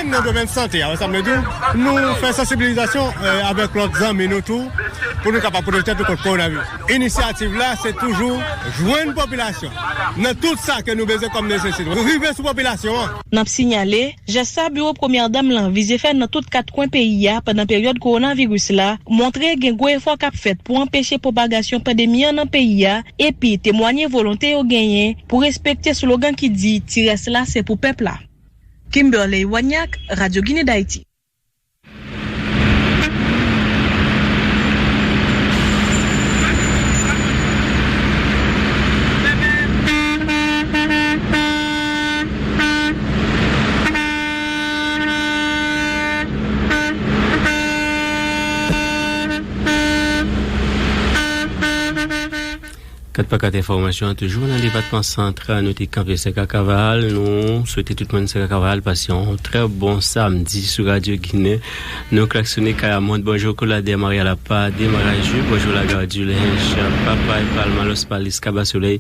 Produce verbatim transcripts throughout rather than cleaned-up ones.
Nan domèn sante a, wè sa m vle di w, nou fè sansibilizasyon, eh, avèk lòt zanmi nou tou, pou nou kapab pwoteje tèt nou kont kowonaviris. Inisyativ la, se toujou jwenn popilasyon nan tout sa ke nou bezwen kòm nesesite. Rive sou popilasyon an. N ap sinyale, jès sa biwo premyè dam lan vize fè nan tout kat kwen peyi a pandan peryòd kowonaviris la, montre gen gwo efò k ap fèt pou anpeche pwopagasyon pandemi an nan peyi a, epi temwanye volonte yo genyen pou respekte slogan ki di, "Ti rès la se pou pèp la." Kimberley Wagnac, Radyo Ginen Dayiti. Kat pa kat enfòmasyon an toujou nan depatman Sant, nou te kanpe Sèkakaval. Nou swete tout moun Sèkakaval pase yon trè bon samdi sou Radyo Ginen. Nou klaksonnen Kayamont, bonjou Koladè, Maria Lapa, Demarajou, bonjou Lagadil, Hench, Papay, Palma, Lòs Palis, Kaba Solèy.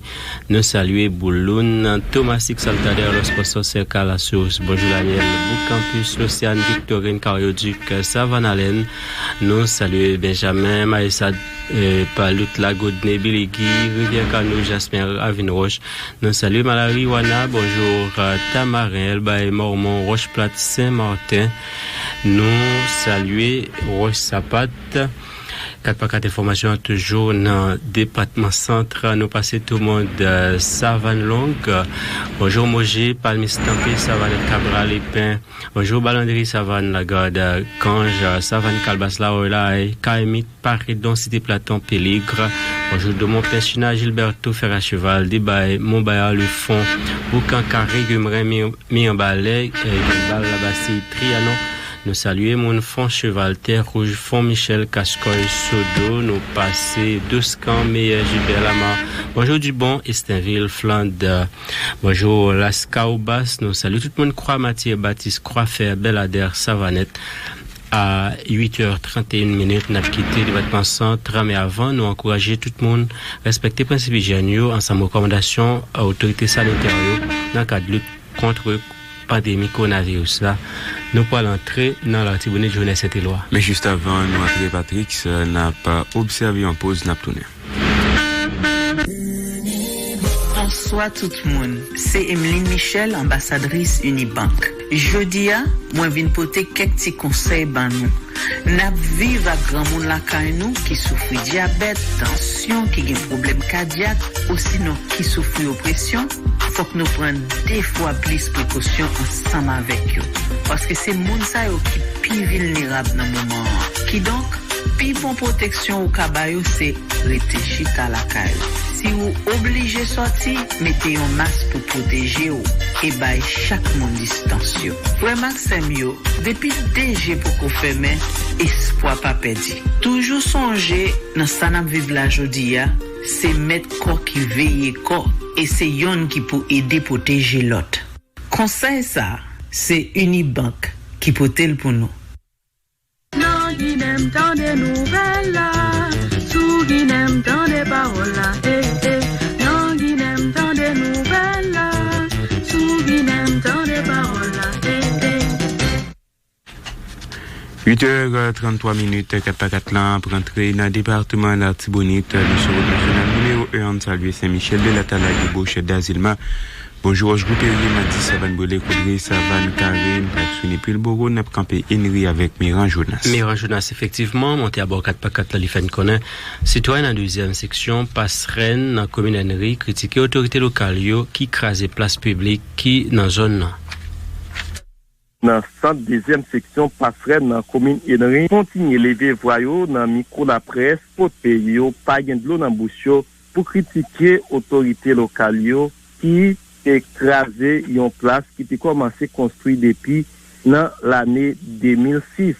Nou salye Bouloun, Tomasik, Saltadè, Lòs Posos, Sèka, Lasous, bonjou Lanyèl, Boukampis, Losyan, Viktorin, Karyodik, Savann Alèn. Nou salye Benjamen, Mayesad, eh, Palout, Lagodne, Biligi, Rivyè Kano, Jasmen, Ravin Wòch. Nou salye Malari, Wana, bonjou, eh, Tamaren, Elbay, Mòmon, Wòch Plat, Sen Marten. Nou salye Wòch Sapat. Kat pa kat enfòmasyon an toujou nan depatman Sant, nou pase tou mond, eh, Savann Long. Bonjou Moje, Palmis Tanpe, Savann Kabral, Epen. Bonjou Balandri, Savann Lagad, Kanj, Savann Kalbas, Lawòy, Laay, Kayimit, Paredon, Site Platon, Peligre. Bonjou Domon, Pèchina, Jilbèto, Fèracheval, Debay, Monbaya, Lefon, Boukan Kare, Gemren, Mi-, Miyanbalè, eh, Genbal, Labasi, Triyanon. Nou salye moun Fon Cheval, Tè Wouj, Fon Michèl, Kaskòy, Sodo. Nou pase Douskan, Meyè, Jibè, Lama. Bonjou Dibon, Estenvil, Fland, bonjou Laskawobas, nou salye tout moun Kwa Matye, Batis, Kwa Fè, Bèladè, Savanèt. A uit è trannteyen minit, n ap kite depatman Sant, men avan, nou ankouraje tout moun respekte prensip ijyèn yo ansanm rekòmandasyon otorite sanitè yo nan kad lit kont pandemi kowonaviris la. Nou pral antre nan Latibonit, Jounès Sentelwa. Men jis avan nou antre, Patrick, n ap obsève yon poz, n ap tounen. Bonswa tout moun, se Emeline Michel, anbasadris Unibank. Jodi a, mwen vin pote kèk ti konsèy ban nou. N ap viv ak granmoun lakay nou ki soufri dyabèt, tansyon, ki gen pwoblèm kadyak, osinon ki soufri opresyon. Fòk nou pran de fwa plis prekosyon ansanm avèk yo, paske se moun sa yo ki pi vilnerab nan moman an. Kidonk, pi bon pwoteksyon ou ka ba yo se rete chita lakay ou. Si ou oblije sòti, mete yon mas pou pwoteje w e bay chak moun distans yo. Frè m ak sè m yo, depi de je poko fèmen, espwa pa pèdi. Toujou sonje, nan sa n ap viv la jodi a, se mèt kò ki veye kò, e se yonn ki pou ede pwoteje lòt. Konsèy sa a, se Unibank ki pote l pou nou. Nan Ginen m tande nouvèl la, sou Ginen m tande pawòl la, eh, eh. Nan Ginen m tande nouvèl la, sou Ginen m tande pawòl la, eh, eh. Uit è tranntwa minit, kat pa kat lan ap rantre nan depatman Latibonit. Misyon Wout Nasyonal nimewo en an, n salye Sen Michèl, Dèlata, Lagibouch, Dazilma. Bonjou, Wòch Gwo Perye, Madi, Savann Bwele, Koudre, Savann Kare, n pral sou Nepil Boro, n ap kanpe Enri avèk Miran Jonas. Miran Jonas, efektivman, monte abò kat pa kat la, li fè n konnen sitwayen nan dezyèm seksyon Pasrèn nan komin Enri kritike otorite lokal yo ki kraze plas piblik ki nan zòn nan. Nan sant dezyèm seksyon Pasrèn nan komin Enri kontinye leve vwa yo nan mikwo laprès kote yo pa gen dlo nan bouch yo pou kritike otorite lokal yo ki te kraze yon plas ki te kòmanse konstwi depi nan lane de mil sis.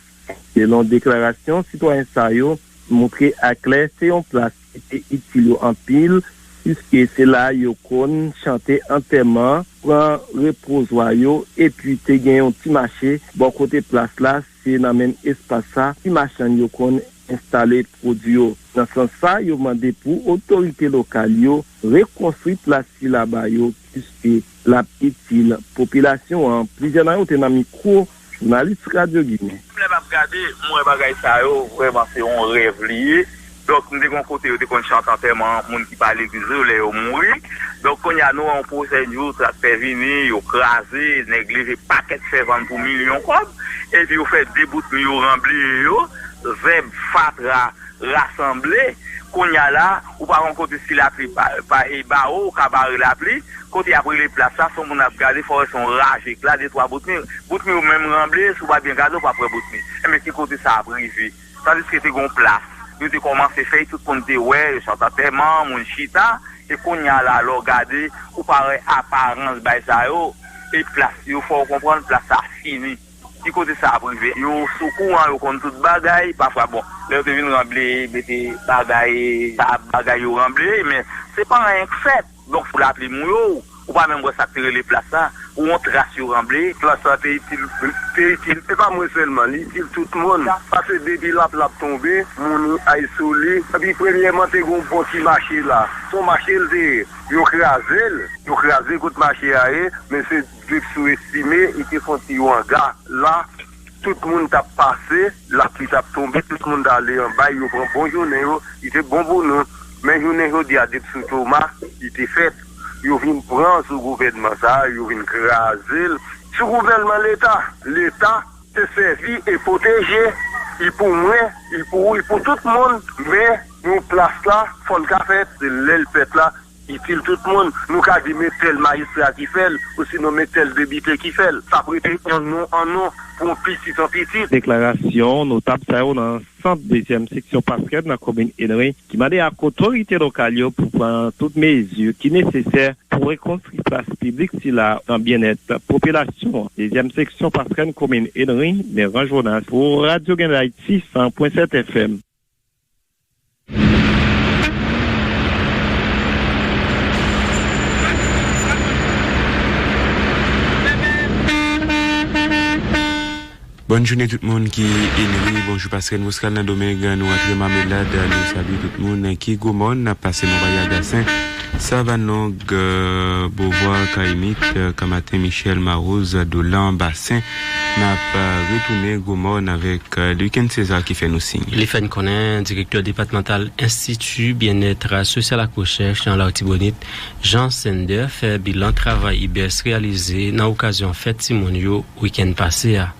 Selon deklarasyon sitwayen sa yo, montre aklè se yon plas ki te itil yo anpil, piske se la yo konn chante antèman, pran repozwa yo, epi te gen yon ti mache bò kote plas la, se nan menm espas sa ti machann yo konn enstale pwodui yo. Nan sans sa, yo mande pou otorite lokal yo rekonstwi plas sila ba yo, piske l ap itil popilasyon an. Plizyè nan yo te nan mikwo Jounalis Radyo Ginen. Lè m ap gade, m wè bagay sa yo, vrèman, se yon rèv li ye. Donk, m te gen yon kote yo te konn chante antèman moun ki pa legliz yo lè yo mouri. Donk, kounye a, nou wè yon pwosè jou, traktè vini, yo kraze, nèg leve pakèt fè vann pou milyon kòb, epi yo fè de bout mi yo ranbleye yo, zèb, fatra, rasanble. Kounye a la, ou pa konn kote si lapli pa, pa e ba ou, ou ka bare lapli. Kote y ap rele plas la, se yon moun ap gade, fò wè se yon raj ekla, de twa bout mi. Bout mi yo menm ranble, si w pa byen gade, ou p ap wè bout mi. Enben, ki kote sa ap rive? Tandiske te gen yon plas, yo te kòmanse fè, tout moun te wè, yo chante antèman, moun chita, e kounye a la, lè w gade, ou pa wè aparans bay sa yo, e plas yo, fò w konprann, plas sa fini. Ki kote sa ap rive? Yo sou kouran, yo konn tout bagay. Pafwa, bon, lè yo te vin ranble, mete bagay, sa bagay yo ranble, men se pa anyen k fèt. Donk, sou lapli mouye w, ou pa menm wè sa k te rele plas la, ou wè yon tras yo ranble. Plas la te itil, te itil, e pa mwen sèlman, li itil tout moun. Paske depi lapli ap tonbe, moun ay sou li. Epi, premyèman, te gen yon bon ti mache la. Se yon mache l te ye. Yo kraze l, yo kraze kot mache a ye, men se Depsou estime li te fè yon ti anga la, tout moun t ap pase, lapli t ap tonbe, tout moun t ale anba, yo pran bon jounen yo, li te bon pou nou. Men jounen jodi a, Depsou Thomas, li te fèt, yo vin pran sou gouvènman sa a, yo vin kraze l. Sou gouvènman Leta, Leta te sèvi e pwoteje, li pou mwen, li pou ou, li pou tout moun, men yon plas la, fò l ka fèt, se lè l fèt la, itil tout moun. Nou ka di men tèl majistra ki fè l, osinon men tèl depite ki fè l. Sa ap rete an non, an non, pou yon pitit an pitit. Deklarasyon notab sa yo nan sant dezyèm seksyon Pasrèd nan komin Enri, ki mande ak otorite lokal yo pou pran tout mezi ki nesesè pou rekonstwi plas piblik sila nan byennèt popilasyon an. Dezyèm seksyon Pasrèd komin Enri, Meran Jonas, pou Radyo Gen Ayiti san pwen sèt F M. Bòn jounen tout moun ki Enri, bonjou Pasrèd, Mistral nan Domeng, nou antre Mamelad, nou salye tout moun ki Gwomòn, n ap pase Monbay, Agasen, Savann Long, Bovwa, Kayimit, Kanmaten, Michèl, Mawoz, Dolan, Basen. N ap, eh, retounen Gwomòn avèk, eh, Luckens César ki fè nou siy. Li fè n konnen direktè depatmantal Enstiti Byennèt Sosyal ak Rechèch nan Latibonit, Jean Sender, fè bilan travay IBERS reyalize nan okazyon fèt timoun yo wikenn pase a.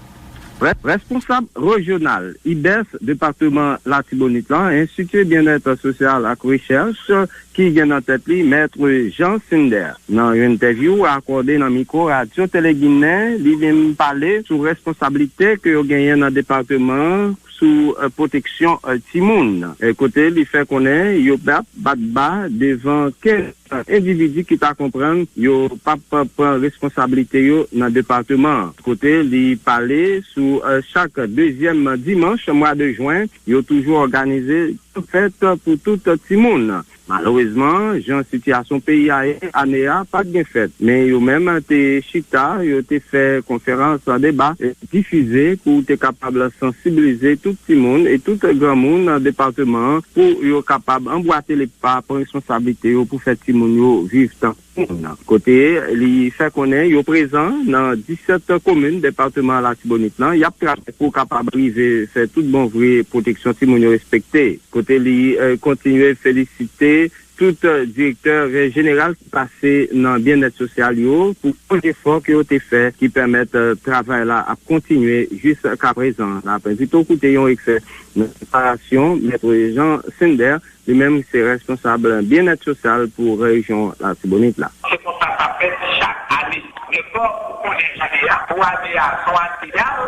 Re-, responsab rejyonal IBERS depatman Latibonit la, Enstiti Byennèt Sosyal ak Rechèch, ki gen nan tèt li Mèt Jean Sender. Nan yon entèvyou akòde nan mikwo Radyo Tele Ginen, li vin pale sou responsablite ke yo genyen nan depatman an sou, eh, pwoteksyon, eh, timoun. Eh, kote li fè konnen yo p ap bat ba devan kenn endividi ki ta konprann yo p ap pran responsablite yo nan depatman an. Kote li pale sou, eh, chak dezyèm dimanch mwa de jen, yo toujou òganize fèt pou tout timoun. Malerezman, jan sitiyasyon peyi a ye, ane a pa t gen fèt, men yo menm te chita, yo te fè konferans, deba, e difize pou te kapab sansibilize tout timoun e tout granmoun nan depatman an pou yo kapab anbwate lepa, pran responsablite yo pou fè timoun yo viv tankou moun. Kote li fè konnen yo prezan nan disèt komin depatman Latibonit lan, y ap travay pou kapab rive fè tout bon vre pwoteksyon timoun yo respekte. Kote li, eh, kontinye felisite tout, eh, direktè, eh, jeneral ki pase nan byennèt sosyal yo pou bon jefò ke yo te fè ki pèmèt, eh, travay la ap kontinye jiskaprezan. N ap envite w koute yon ekstrè nan deklarasyon Mèt Jean Sender, li menm se responsab byennèt sosyal pou rejyon Latibonit la. Se konsa sa fèt chak ane. Men kòm ou konnen jan li ye a, pou ane a, se yon ane ki mal,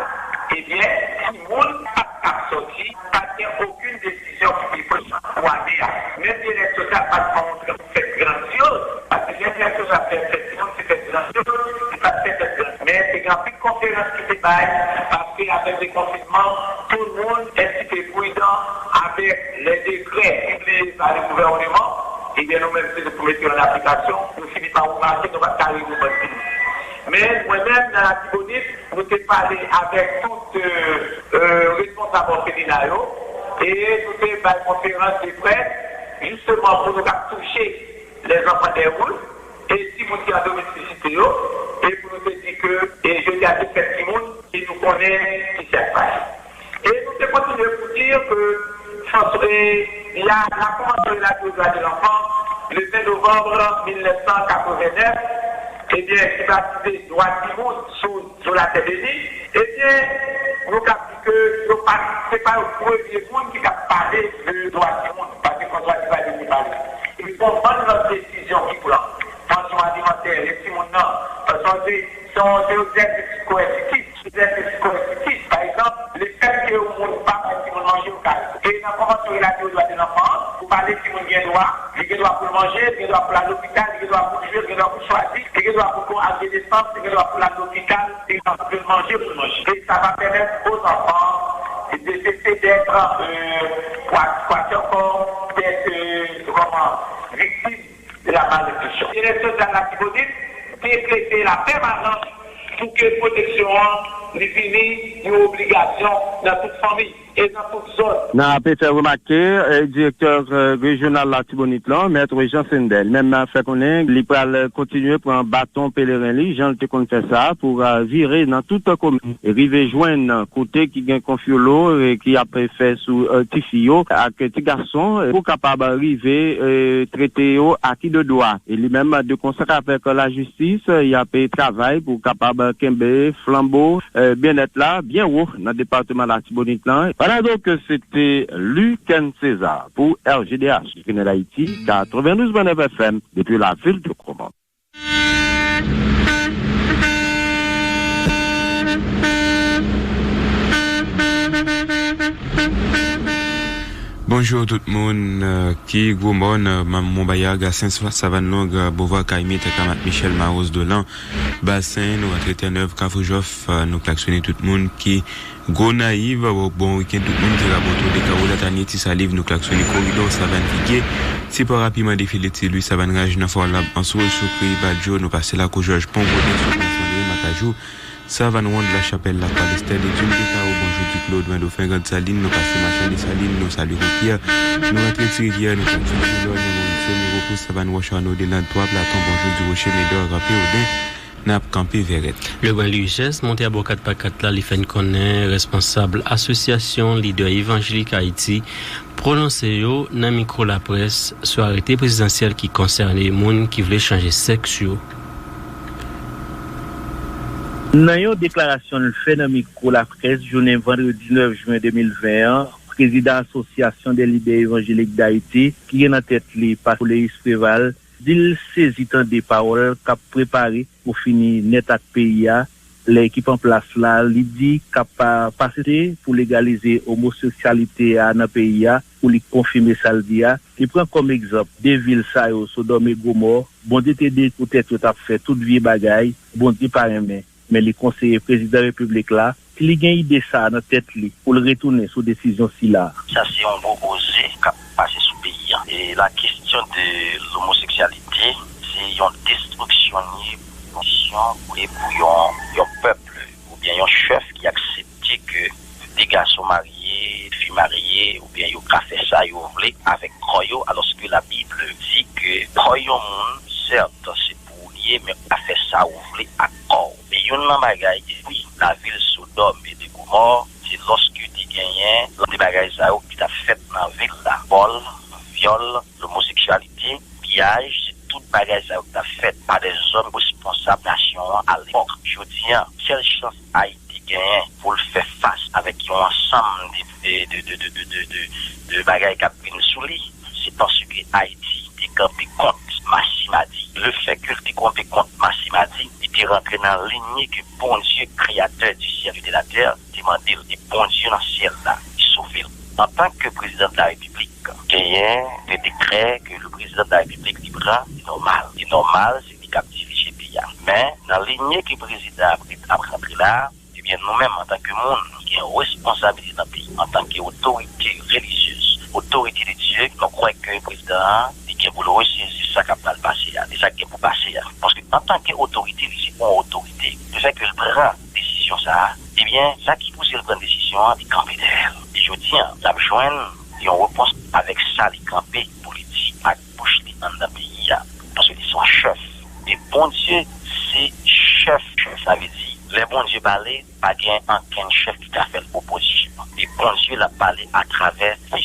ebyen, timoun pa t kab sòti, pa t gen okenn desizyon ki te pran pou ane a. Menm byennèt sosyal pa t fè yon gran fèt grandyoz, paske lè byennèt sosyal fè fèt timoun, se fèt grandyoz, li pa t fè fèt grandyoz. Men te gen anpil konferans ki te bay, paske avèk dekonfinman, tout moun enstite pridan avèk lè dekrè pibliye pa le gouvèneman, ebyen nou menm se nou pou mete yo an aplikasyon, nou fini pa remake nou pa t ka rele bann timoun. Men mwen menm nan Latibonit, nou te pale avèk tout, euh, euh, responsab òfelina yo, e nou te bay konferans de près, jisteman pou nou ka touche lèzanfan dèwoul, e timoun ki an domestisite yo, e pou nou te di ke, e jodi a se fèt timoun, e nou konnen ki sa k pase. E nou te kontinye pou di ke Frans-, e, y a la Convention relative aux droits de l'enfant, le vingt novembre mille neuf cent quatre-vingt-neuf, ebyen, ki batize dwa timoun sou, sou latè beni, ebyen, nou ka di ke yo pa, se pa yo premye moun ki t ap pale de dwa timoun, paske François Duvalier te pale. E se yon bann lòt desizyon ki pran. Pansyon alimantè, lè timoun nan, pansyon de, se yon, se yon egzèsis koèsitif. Egzèsis koèsitif, pa egzanp, lefètke yon moun pa bay timoun manje, ou ka arete. E nan Konvansyon Relatè aux Droits de l'Enfant, ou pale timoun gen dwa, li gen dwa pou l manje, li gen dwa pou l al lopital, li gen dwa pou l jwe, li gen dwa pou l chwazi, li gen dwa pou l gon ak de nesans, li gen dwa pou l al lopital, li gen dwa pou l manje, pou l manje. Et ça va permettre aux enfants de cesser d'être, euh, quoi, quoi encore, d'être, euh, comment, victime de la malnutrition. Direksyon Jeneral Latibonit dekrete la pèmanans pou ke pwoteksyon an li vini yon obligasyon nan tout fanmi e nan tout zòn. N ape fè remake, eh, direktè, eh, rejyonal Latibonit lan, mèt Jean Sendel, menm fè konnen li pral kontinye pran baton peleren li, jan l te konn fè sa, pou, eh, vire nan tout komin, e rive jwenn kote ki gen konfyolo, eh, ki ap fè sou, eh, tifi yo ak ti gason, eh, pou kapab rive, eh, trete yo a ki de dwa. E li menm, de konsèt avèk lajistis, y ap travay pou kapab kenbe flanbo, eh, byennèt la byen wo nan depatman Latibonit lan. Pandan ke se te Lucas César pou R G D H, Jounal Ayiti, katrevendouz pwen nèf F M, depi lavil de Koman. Bonjou tout moun, euh, ki Gwo Mòn, euh, Monbaya, Gasen, Savann Long, euh, Bovwa, Kayimit, Akamat, Michèl, Mawoz, Dolan, Basen, nou rantre Tènèv, Kafou Jòf, euh, nou klaksonnen tout moun ki Gonayiv, bon wikenn tout moun ki Raboto, Dekawo, Latanye, Ti Saliv, nou klaksonnen Koridò, Savann, Figye, Ti Pò, Rapiman, Defile, Ti Lwi, Savann Raj, Nan Fò Lab, Answouy, Soukri, Badjo, nou pase Lakou Jòj, Pon Goden, Soukri, Sandriyen, Makajou, Savann Wonn, Lachapèl, Lakwa, Lestèl, Ledil, Dekawo, Bonjou, Diklod, Wen Dofen, Grand Salin, nou pase Machan Desalin, nou salye Gwo Pyè, nou rantre Ti Rivyè, nou klaksonnen Lònyè, Morisoni, Wopous, Savann Wòch, Ano, Deland, Twa Platon, Bonjou, Diwoche, Medò, Ranpe, Oden, n ap kanpe Vèrèt. Legrand Louis Jess monte a bò kat pa kat la, li fè n konnen responsab Asosyasyon Lidè Evanjelik Ayiti pwononse yo nan mikwo laprès sou arete prezidansyèl ki konsène moun ki vle chanje sèks yo. Nan yon deklarasyon l fè nan mikwo laprès jounen vandredi nèf jen de mil ven an, prezidan Asosyasyon dè Lidè Evanjelik Dayiti, ki gen nan tèt li Pastè Léus Préval, di l sezi tande pawòl k ap prepare pou fini nèt ak peyi a, lè ekip an plas la, li di, k ap pa, pase pou legalize omoseksyalite a nan peyi a, pou li konfime sa l di a. Li pran kòm egzanp de vil sa yo, Sodòm e Gomò, Bondye te di pou tèt yo t ap fè tout vye bagay, Bondye pa renmen. Men li konseye prezidan repiblik la, si li gen ide sa a nan tèt li, pou l retounen sou desizyon sila a. Sa se yon gwo koze k ap pase sou peyi a. E la kesyon de lomoseksyalite, se yon destriksyon li, kondisyon pou, e pou yon, yon pèp oubyen yon chèf ki aksepte ke de gason marye, fi marye, oubyen yo ka fè sa yo vle avèk kò yo, alòske Labib di ke kò yon moun, sèt, se pou ou li ye, men ou ka fè sa ou vle ak kò w. Men youn nan bagay, wi, lavil Sodòm e de Gomò, se lòske te genyen de bagay sa yo ki t ap fèt nan vil la, vòl, vyòl, lomoseksyalite, piyaj, se tout bagay sa yo ki t ap fèt pa dè zòm responsab nasyon an alepòk. Jodi a, sèl chans Ayiti genyen pou l fè fas avèk yon ansanm de, de, de bagay k ap vin sou li, se paske Ayiti te kanpe kont Masimadi. Lefètke l te kanpe kont Masimadi, li te rantre nan linye ke Bondye, Créateur du ciel et de la terre, te mande l, e Bondye nan syèl la, li sove l. Antanke prezidan de la Repiblik, genyen de dekrè ke le président de la République li pran, li nòmal. Li nòmal, se li k ap dirije peyi a. Men, nan linye ke prezidan ap, ap rantre la, ebyen, nou menm, antanke moun ki gen responsabilite nan peyi, antanke otorite relijyez, otorite de Dye, nou kwè ke prezidan an, li gen pou l resezi sa k ap pral pase a, de sa k gen pou pase a. Paske, antanke otorite, li se yon otorite. Lefètke l pran desizyon sa a, ebyen, sa ki pouse l pran desizyon an, li kanpe dèyè l. E jodi a, l ap jwenn yon repons avèk sa li kanpe pou li di ak bouch li anndan peyi a. Paske li se yon chèf. E Bondye se chèf, chèf, sa vle di, Bondye pale, pa gen ankenn chèf ki ka fè l opozisyon. E Bondye l ap pale atravè de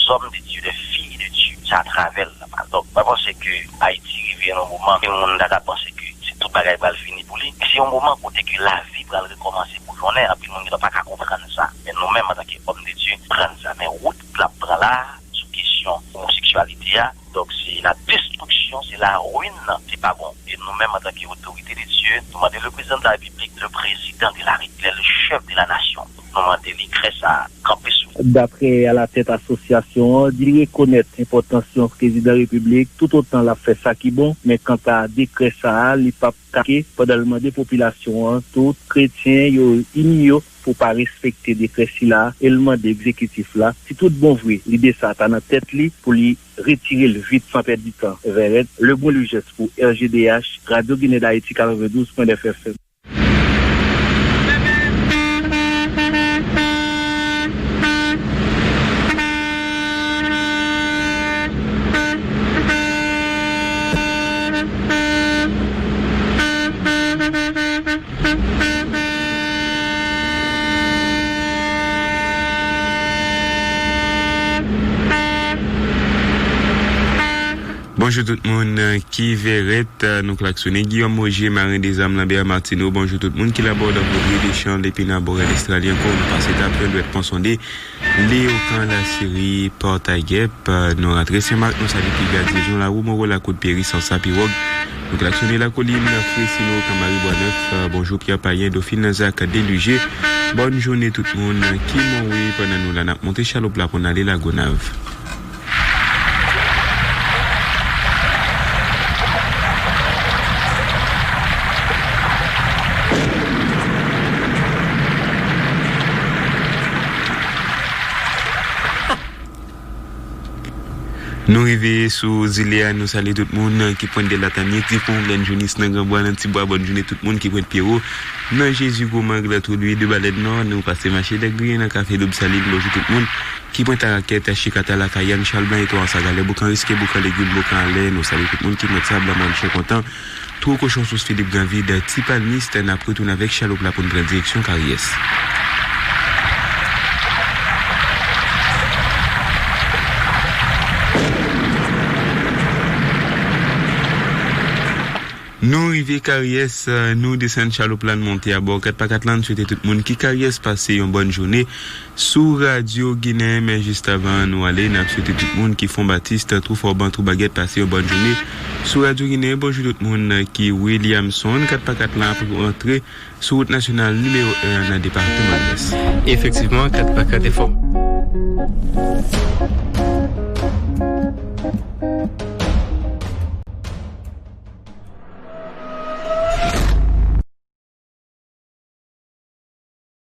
zòm de Dye, de fi de Dye. Se atravè l l ap pale. Donk, mwen panse ke Ayiti rive nan yon moman ke moun ta ka panse ke se tout bagay pral fini pou li. Se yon moman kote ke lavi pral rekòmanse boujonnen. Anpil moun gentan pa ka konprann sa. Men nou menm, antanke òm de Dye, pran sa. Men wout l ap pran la, sou kesyon omoseksyalite a, donk se la destriksyon, se la ruin, se pa bon. E nou menm, antanke otorite de Dye, nou mande le président de la République, le président de la République, le chef de la nation, nou mande li krè sa kanpe sou li. Daprè alatèt asosyasyon an, di li rekonèt enpòtans yon prezidan repiblik toutotan l ap fè sa ki bon, men kanta dekrè sa a, li p ap kake pandan l mande popilasyon an, tout kretyen yo, ini yo pou pa respekte dekrè sila a, e l mande egzekitif la, si tout bon vre lide sa a ta nan tèt li, pou li retire l vit san pèdi tan. Vèrèt Lebrun Lujès pou R G D H, Radyo Ginen Dayiti, katrevendouz pwen nèf F M. Bonjou tout moun ki vèrèt, nou klaksonnen. Guillaume Roger, Marin Dezam, Lambert Martineau, bonjou tout moun ki Labòd, Vodri, Deschamps, Lépina, Borel, Estrali ankò, nou pase Tapyon, Dwèt, Pon Sonde, Leyokan, Lasiri, Pòtayèp, nou rantre Senmak, nou salye Piga, Dijon, Lawou, Moro, Lakout, Peri, Sansa, Piwòg, nou klaksonnen Lakolin, Fresino, Kanmari, Bwanèf, bonjou Pyè Payen, Dofin, Lanzak, Delije. Bòn jounen tout moun ki Monwi, pandan nou la n ap monte Chalop la pou n ale Lagonav. Nou rive sou zile a, nou salye tout moun ki pwent de Latanye, Difon, Glenn Jonis, nan Granbwa, nan Tibwa, bòn jounen tout moun ki pwent Pyewo, nan Jezi, Gwo Mang, Latwou Lwi, de Balèn Nò, nou pase mache Dègriyen, nan Kafe Doub Salin, bonjou tout moun ki pwent Arakèt, Chikata, Lakayann, Chalblan, Etwa, Ansa, Galè, Boukan Riske, Boukan Legim, Boukan Anlè, nou salye tout moun ki pwent Sab, Lanmòn, Chen Kontan, Twou Kochon, Sous Filip, Granvil, Ti Palmis, n ap retounen avèk Chalop la pou n pran direksyon Karyès. Nou rive Karyès, nou desann Chalop la, n monte abò kat pa kat la, n swete tout moun ki Karyès pase yon bòn jounen. Sou Radyo Ginen, men jis avan nou ale, n ap swete tout moun ki Fon Batis, Twou Fòban, Twou Bagèt pase yon bòn jounen. Sou Radyo Ginen, bonjou tout moun ki Williamson, kat pa kat la ap rantre sou wout nasyonal nimewo en an nan depatman Lwès. Efektivman, kat pa kat enfòm.